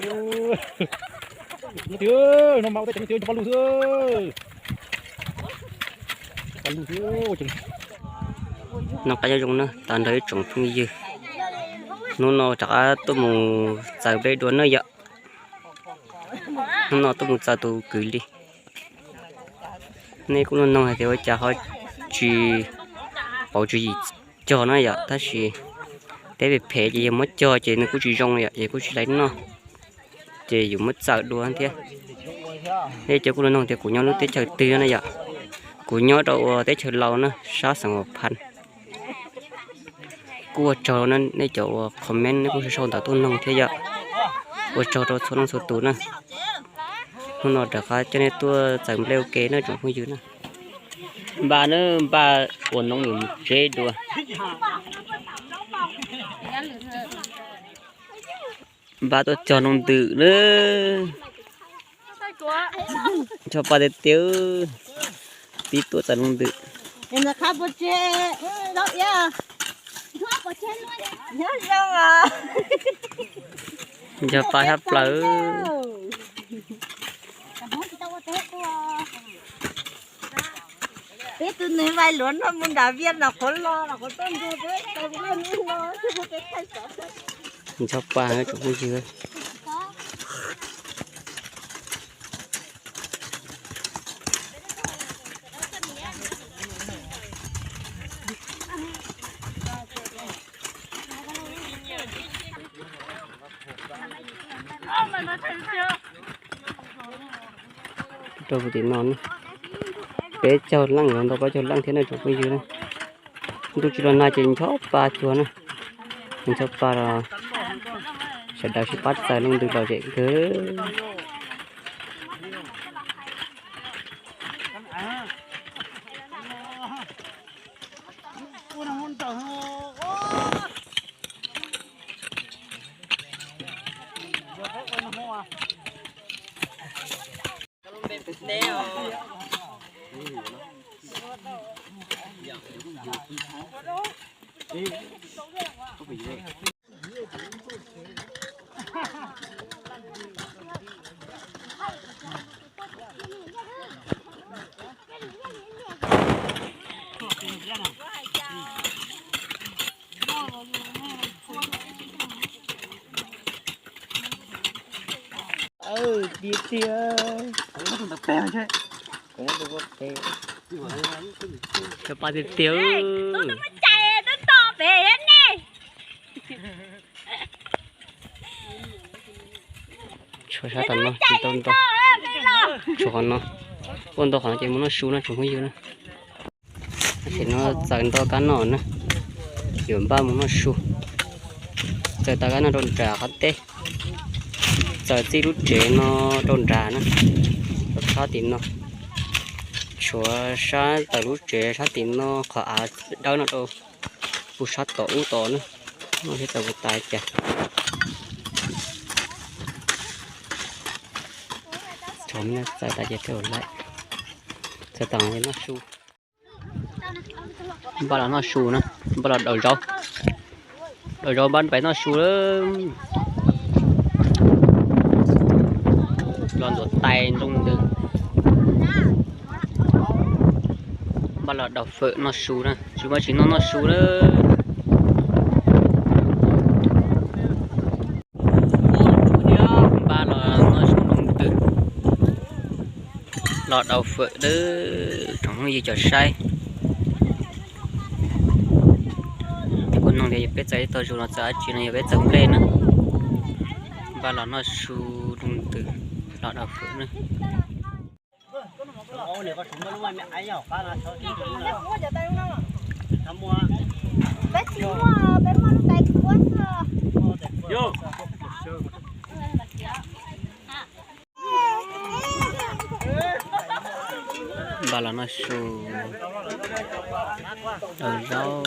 Nov qab nyob zoo na, tag nrho ib tsoom phooj ywg, hnub no rov qab tuaj mus txaws nplej dua na yom. Hnub no tuaj mus txaws tus kwv li. Nej kuj los noog hais tias ua cas ho tsis pauv tswv yim cog na yom, tab sis teb phem phem ces yog muab cog ces nws kuj tsis zoo yom, yog kuj tsis laib noj, ces yuav muab txaws dua thiab. Nej cov kuj los noog tias kuv nyob lub teb chaws twg na yom, kuv nyob rau ua teb chaws Laus na, sab xeev Huas Phas. Kuj ua tsaug nej cov uas comment nej kuj sau sau ntawv tuaj noog thiab yom. Ua tsaug rau txhua leej txhua tus na. Hnub no rov qab coj nej tuaj txaws nplej ua ke na tsoom phooj ywg na. Npaj na, npaj ua noob mus tsev dua. Npaj tuaj cog loo ntws na. Ncho pa tiag tiag, pib tuaj txaws loo ntws. Ncho pa sab plaws. Peb tus neeg vais luav no mus nram Vias nram qhuav los, nram qhuav tuaj nrog peb tau laj nub no, peb thaij tov. Ncho pa tsoom phooj ywg. Rau tim no, peb caug leej, ntau peb caug leej thiab na tsoom phooj ywg na. Ntuj tsis los nag ces ncho pa cuag na, ncho pa los sawv daws sib pab txaws loo ntws lom zem kawg. Tiag tiag. Cov pa tiag tiag. Tshuav sab tom no tsis tau nto. Tshuav qhov no. Ua nto qhov no ces mus noj su no tsoom phooj ywg na. Tam sim no txaws nto kab noj na, yuav npaj mus noj su. Txaws tau kab noj rau nram qab teb, txaws txij lub tsev no rau nrad na, rau sab tim no. Tshuav sab txaws lub tsev sab tim no qhov av dawb no rau pus sab tom ub tod na, noj thiab txaws puas tas cas. Txaws tas ces thiaj laim, txaws tas noj su. Npaj los noj su na, npaj los daus zaub, daus zaub npaj pais noj su lawm. Los ntuav tais nroo ntws. Npaj los daus fawm noj su na, tsis npaj tsis noj noj su na. Npaj los noj su nroo ntws, los daus fawm dawb tsoom phooj ywg cov saib. Kuv nug tias yog peb txaws ib tog zus no txaws dab tsi no, yog peb txaws nplej na. Npaj los noj su nroo ntws, los daus fawm na. Npaj los noj su, daus zaub.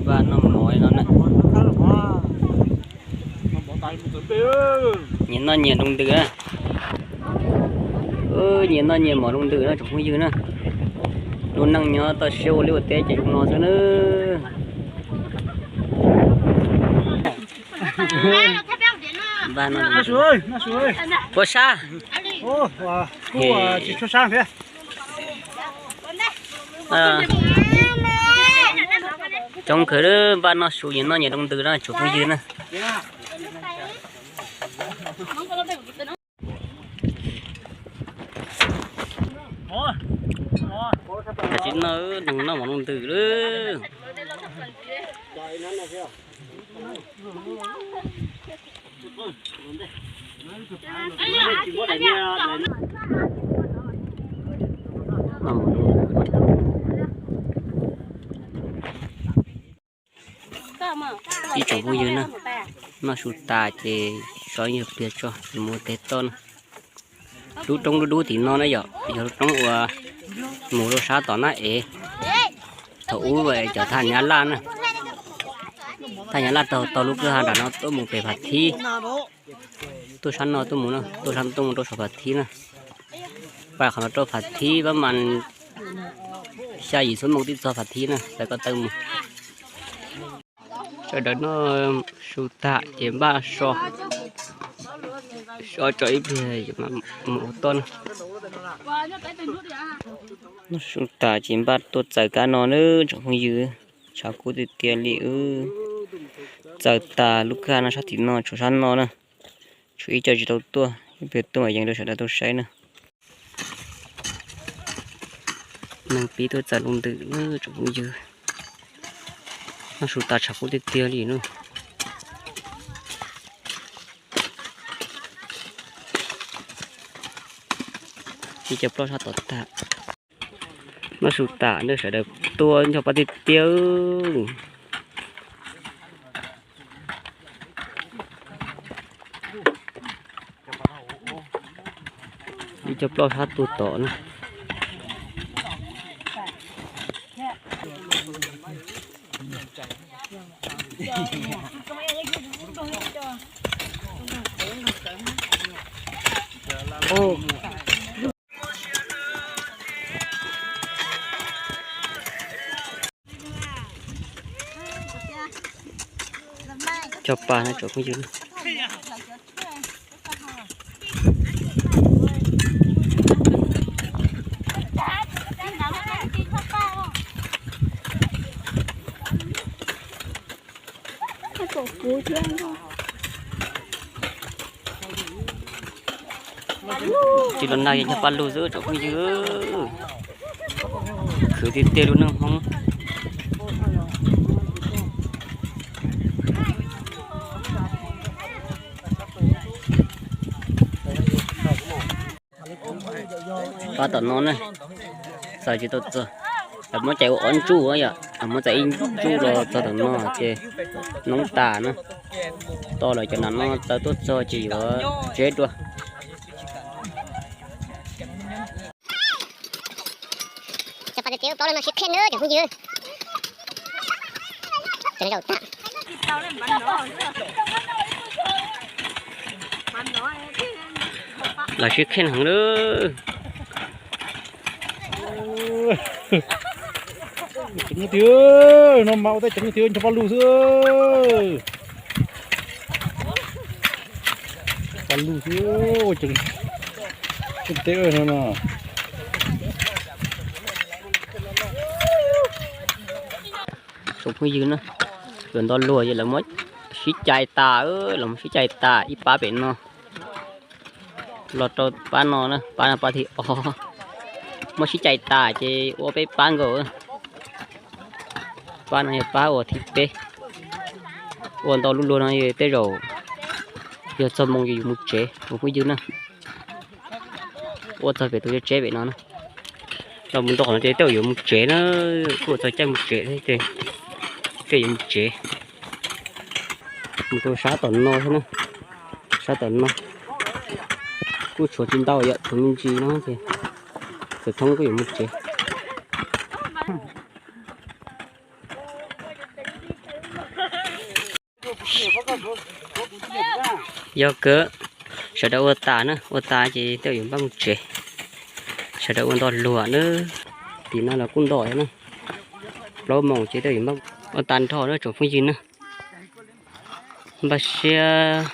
Npaj noj mov no na. Nyias noj nyias nroo ntws na. Nyias noj nyias mov nroo ntws na tsoom phooj ywg na. Lub neej nyob toj siab ua liaj ua teb ces zoo no xwb na. Puas sab? Coob kawg, npaj noj su nyias noj nyias nroo ntws na tsoom phooj ywg na. Tam sim no neeg noj mov nroo ntws lawm. Ib tsoom phooj ywg na, noj su tas ces sov yawg pliag tso mus ua teb toj na. Lub roob dub dub tim no na yom, yog lub roob uas mus rau sab tom Nab Ev. Thaum ub cov thaj Nyab Laj na, thaj Nyab Laj taug tau lub kwj ha nram no tuaj mus pem Phav Thib. Tuaj sab no tuaj mus, tuaj sab no tuaj mus rau saum Phav Thib na. Pais qhov no rau Phav Thib pab mas xya yim xuab moos twb txog Phav Thib na, lawv ko taw mus. Sawv daws noj su tas ces npaj so, so tso ib pliag mus ua toj na. Noj su tas ces npaj tuaj txaws kab no na tsoom phooj ywg, tshav kub tiag tiag li. Txaws tas lub kwj ha no sab tim no tshuav sab no na, tshuav ib co tsis tau tuaj, ib pliag tuaj mas yees rau sawv daws tau saib na. Neeg pib tuaj txaws nroo ntws na tsoom phooj ywg, noj su tas tshav kub tiag tiag li na. Ib co ploj sab tom tag. Noj su tas na sawv daws tuaj nrog pab tiag tiag. Ib co ploj sab tus tom na. Cog pas no tsoom phooj ywg. Tsis los nag yeej cog paj lug xwb tsoom phooj ywg. Khwv tiag tiag lub neej Hmoob. Pab tom no na, txaws tsis tau txog. Lawv muab cais ua ob ntsuj yom, muab txais ib ntsuj los txog tom no ces noob tas na. Tau lawm cov nam no txaws tuaj txog ces yuav tseb dua. Cov pas tias tias plaub leej no sib qhiaj na cov phooj ywg. Cov zaum tag. Lawv sib qhiaj heev lawm. Ceev tiag, no mas ua tej ceev tiag, nchog paj lug xwb. Paj lug xwb, ua ceev, ceev teb no no. Tsoom phooj ywg na, yuav nto luag ces lawv muab sib cais tas, lawv muab sib cais tas ib pab pem no los rau pab no na, pab no pab thib ob. Muab sib cais tas ces ua peb pab nkaus. Pab no yog pab uas thib peb. Ua ntau lub luag no tej zaum yog txog moo ces yuav mus tsev, mus phooj ywg na. Ua txog pem tus tseb pem no na. Los mus nto qhov no ces tej zaum yuav mus tsev na, kuj ua txog caij mus tsev thiab ces tej yuav mus tsev. Mus rau sab tom no thiab na, sab tom no kuj tshuav tsis ntau yom, tshuav me ntsis no ces txawm thoob kuj yuav mus tsev. Yog kawg, sawv daws ua tas na, ua tas ces tej zaum yuav npaj mus tsev. Sawv daws ua ntau luag na, tim no los kuj ntau thiab na. Plaub moos ces tej zaum yuav npaj ua tas nrho na tsoom phooj ywg na. Npaj siab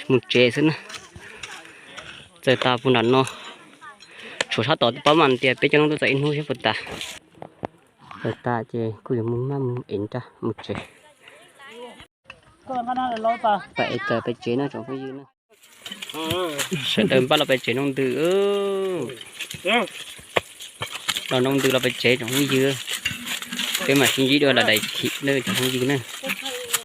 mus tsev xwb na. Txawm tas puag nram no, tshuav sab tod pab mas tias peb coj lub tuaj txog ib hnub seb puas tas. Txawm tas ces kuj yuav mus maj mus ev nra mus tsev. Pab ev taws peb tsev no tsoom phooj ywg na. Sawv daws npaj los peb tsev noj ntws. Los noj ntws los peb tsev tsoom phooj ywg. Peb mam sib ntsib dua los daim chim na tsoom phooj ywg na.